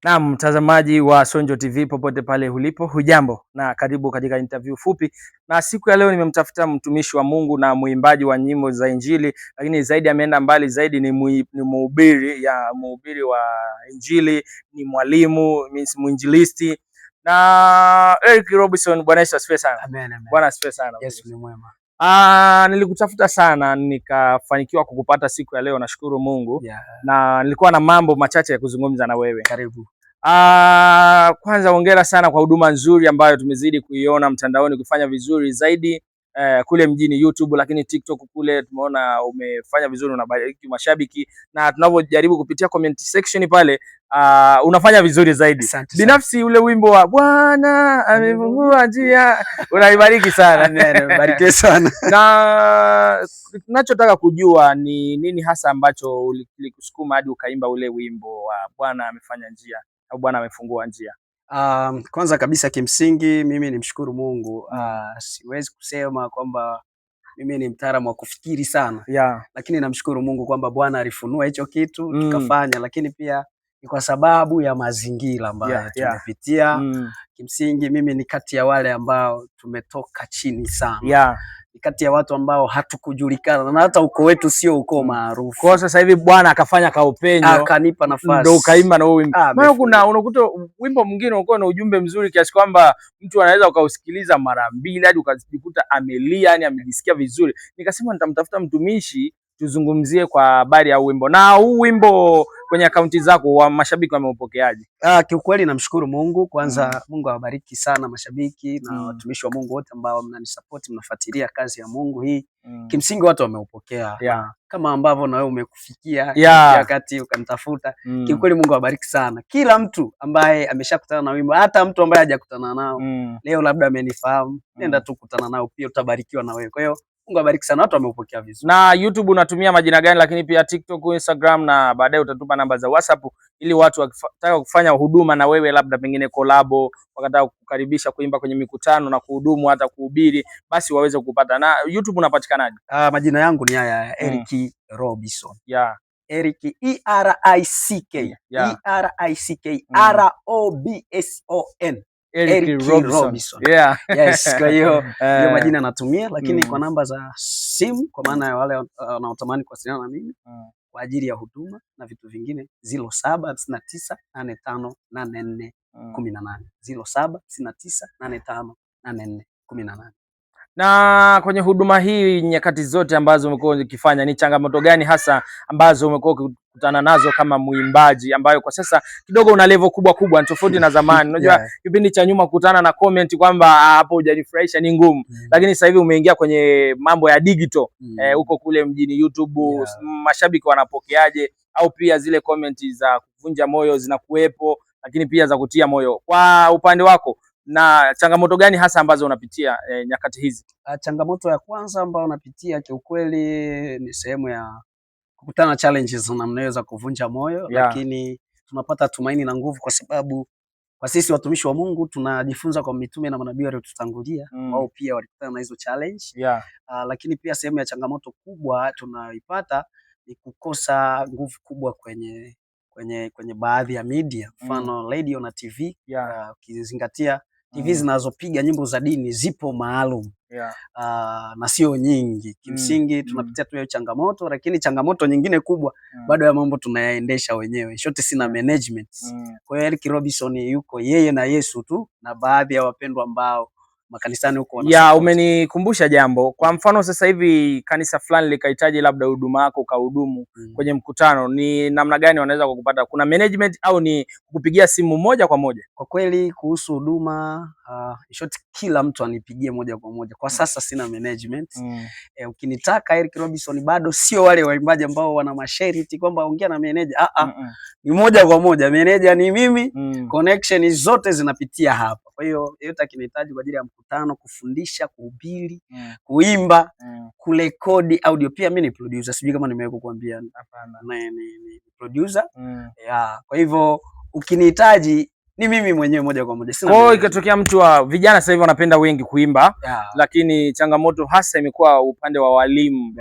Naam, mtazamaji wa Sonjo TV popote pale ulipo, hujambo na karibu katika interview fupi. Na siku ya leo nimemtafuta mtumishi wa Mungu na mwimbaji wa nyimbo za Injili, lakini zaidi ameenda mbali zaidi, ni mhubiri ya mhubiri wa Injili, ni mwalimu, means mwinjilisti na Eric Robinson. Bwana Yesu asifiwe sana. Amen, amen. Bwana asifiwe sana. Yesu ni mwema. Nilikutafuta sana nikafanikiwa kukupata siku ya leo, nashukuru Mungu. Na nilikuwa na mambo machache ya kuzungumza na wewe. Karibu. Kwanza hongera sana kwa huduma nzuri ambayo tumezidi kuiona mtandaoni kufanya vizuri zaidi kule mjini YouTube, lakini TikTok kule tumeona umefanya vizuri, unabariki mashabiki na tunavyojaribu kupitia comment section pale, unafanya vizuri zaidi. Asante sana. Binafsi ule wimbo wa Bwana amefungua njia unaibariki sana. Amen, barikiwe sana. Na tunachotaka kujua ni nini hasa ambacho kilikusukuma hadi ukaimba ule wimbo wa Bwana amefanya njia au Bwana amefungua njia? Kwanza kabisa kimsingi mimi nimshukuru Mungu. Siwezi kusema kwamba mimi ni mtaalamu wa kufikiri sana, lakini namshukuru Mungu kwamba Bwana alifunua hicho kitu tukafanya, lakini pia ni kwa sababu ya mazingira ambayo tumepitia. Kimsingi mimi ni kati ya wale ambao tumetoka chini sana. Ni kati ya watu ambao hatukujulikana na hata ukoo wetu sio ukoo maarufu. Kwa sasa hivi Bwana akafanya kaupenyo, akanipa nafasi, ndio ukaimba na huo wimbo. Ah, Maana kuna unakuta wimbo mwingine unakuwa na ujumbe mzuri kiasi kwamba mtu anaweza ukausikiliza mara mbili hadi ukajikuta amelia, yani amejisikia vizuri. Nikasema nitamtafuta mtumishi tuzungumzie kwa habari ya wimbo. Na huu wimbo kwenye akaunti zako wa mashabiki wameupokeaje? Kiukweli namshukuru Mungu kwanza. Mungu awabariki sana mashabiki na watumishi wa Mungu wote ambao mnanisupport, mnafuatilia kazi ya Mungu hii. Kimsingi watu wameupokea kama ambavyo na wewe umekufikia wakati ukanitafuta. Kiukweli Mungu awabariki sana kila mtu ambaye ameshakutana na wimbo, hata mtu ambaye hajakutana nao leo labda amenifahamu, nenda tu kutana nao pia utabarikiwa na wewe. Kwa hiyo Mungu awabariki sana, watu wameupokea vizuri. Na YouTube unatumia majina gani? Lakini pia TikTok, Instagram na baadaye utatupa namba za WhatsApp ili watu wakitaka kufanya huduma na wewe, labda pengine kolabo, wakataka kukaribisha kuimba kwenye mikutano na kuhudumu hata kuhubiri, basi waweze kupata. Na YouTube unapatikanaje? Majina yangu ni haya, Eric Robinson. Eric E R I C K E R I C K R O B S O N. Eric Eric Robinson. Robinson. Yes, kwa hiyo ndio majina natumia, lakini kwa namba za simu kwa maana ya wale wanaotamani kuwasiliana na mimi kwa ajili ya huduma na vitu vingine 0759 85 84 18, 0759 85 84 18. Na kwenye huduma hii nyakati zote ambazo umekuwa ukifanya, ni changamoto gani hasa ambazo umekuwa ukikutana nazo kama mwimbaji, ambayo kwa sasa kidogo una level kubwa kubwa, ni tofauti na zamani? Unajua kipindi cha nyuma kukutana na comment kwamba hapo hujanifurahisha ni ngumu, lakini sasa hivi umeingia kwenye mambo ya digital, huko kule mjini YouTube, mashabiki wanapokeaje? Au pia zile comment za kuvunja moyo zinakuwepo, lakini pia za kutia moyo. Kwa upande wako, na changamoto gani hasa ambazo unapitia nyakati hizi? Changamoto ya kwanza ambayo napitia kiukweli ni sehemu ya kukutana na challenges na namna za kuvunja moyo, lakini tunapata tumaini na nguvu kwa sababu kwa sisi watumishi wa Mungu tunajifunza kwa mitume na manabii waliotutangulia, wao pia walikutana na hizo challenge. Lakini pia sehemu ya changamoto kubwa tunayoipata ni kukosa nguvu kubwa kwenye baadhi ya media, mfano radio na TV. Ukizingatia TV zinazopiga nyimbo za dini zipo maalum na sio nyingi. Kimsingi tunapitia tu hiyo changamoto, lakini changamoto nyingine kubwa bado ya mambo tunayaendesha wenyewe. Short sina management. Kwa hiyo Eric Robinson yuko yeye na Yesu tu na baadhi ya wapendwa ambao makanisani huko wanasupport. Umenikumbusha jambo. Kwa mfano sasa hivi kanisa fulani likahitaji labda huduma yako ukahudumu kwenye mkutano, ni namna gani wanaweza kukupata? Kuna management au ni kukupigia simu moja kwa moja? Kwa kweli kuhusu huduma, short kila mtu anipigie moja kwa moja. Kwa sasa sina management. Ukinitaka Eric Robinson bado sio wale waimbaji ambao wana masharti kwamba ongea na manager. Ni moja kwa moja. Manager ni mimi, connection zote zinapitia hapa. Kwa hiyo yeyote akinihitaji kwa ajili ya mkutano, kufundisha, kuhubiri, kuimba, kurekodi audio. Pia mimi ni producer, sijui kama nimewahi kukuambia. Hapana. Ni producer. Yeah, kwa hivyo ukinihitaji ni mimi mwenyewe moja kwa moja. Sina Kwa hiyo manager. ikatokea mtu wa vijana sasa hivi wanapenda wengi kuimba, lakini changamoto hasa imekuwa upande wa walimu.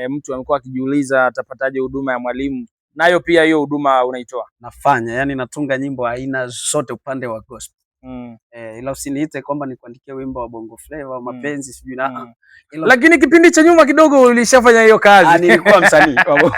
Mtu amekuwa akijiuliza atapataje huduma ya mwalimu. Nayo pia hiyo huduma unaitoa? Nafanya, yani natunga nyimbo aina zote upande wa gospel. Ila usiniite kwamba nikuandikie wimbo wa Bongo Flava, mapenzi sijui na ila. Lakini kipindi cha nyuma kidogo ulishafanya hiyo kazi. Nilikuwa msanii wa bongo.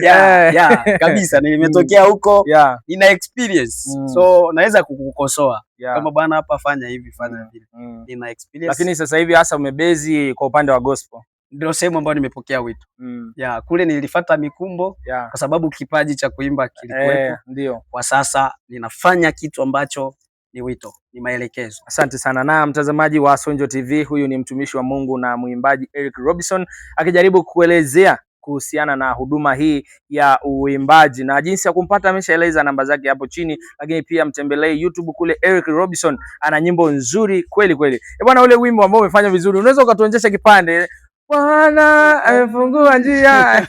Yeah, kabisa nimetokea huko, nina experience. So naweza kukukosoa kama bwana hapa fanya hivi, fanya vile. Nina experience. Lakini sasa hivi hasa umebase kwa upande wa gospel. Ndio sehemu ambayo nimepokea wito. Yeah, kule nilifuata mikumbo kwa sababu kipaji cha kuimba kilikuwepo. Ndio. Kwa sasa ninafanya kitu ambacho ni wito, ni maelekezo. Asante sana. Na mtazamaji wa Sonjo TV, huyu ni mtumishi wa Mungu na mwimbaji Eric Robinson akijaribu kuelezea kuhusiana na huduma hii ya uimbaji na jinsi ya kumpata. Ameshaeleza namba zake hapo chini, lakini pia mtembelee YouTube kule, Eric Robinson ana nyimbo nzuri kweli kweli. Eh bwana, ule wimbo ambao umefanya vizuri, unaweza ukatuonyesha kipande? Bwana amefungua njia.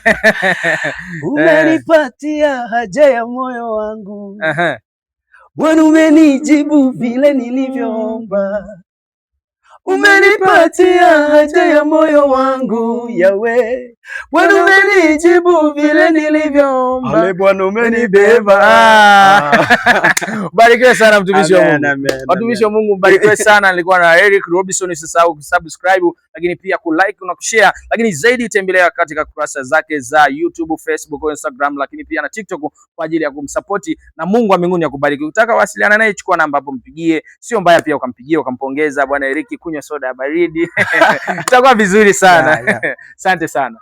Umenipatia haja ya moyo wangu. Bwana umenijibu vile nilivyoomba. Umenipatia haja ya moyo wangu Yawe. Bwana umenijibu vile nilivyoomba. Ale Bwana umenibeba. Barikiwe sana mtumishi wa Amen, Mungu. amen, Watumishi wa amen. Mungu, mbarikiwe sana. Nilikuwa na Eric Robinson. Usisahau kusubscribe, lakini pia kulike na kushare, lakini zaidi tembelea katika kurasa zake za YouTube, Facebook, Instagram, lakini pia na TikTok kwa ajili ya kumsapoti, na Mungu wa mbinguni akubariki. Ukitaka wasiliana naye, chukua namba hapo, mpigie. Sio mbaya pia ukampigia ukampongeza, bwana Eric, kunywa soda ya baridi itakuwa vizuri sana. Yeah. Asante sana.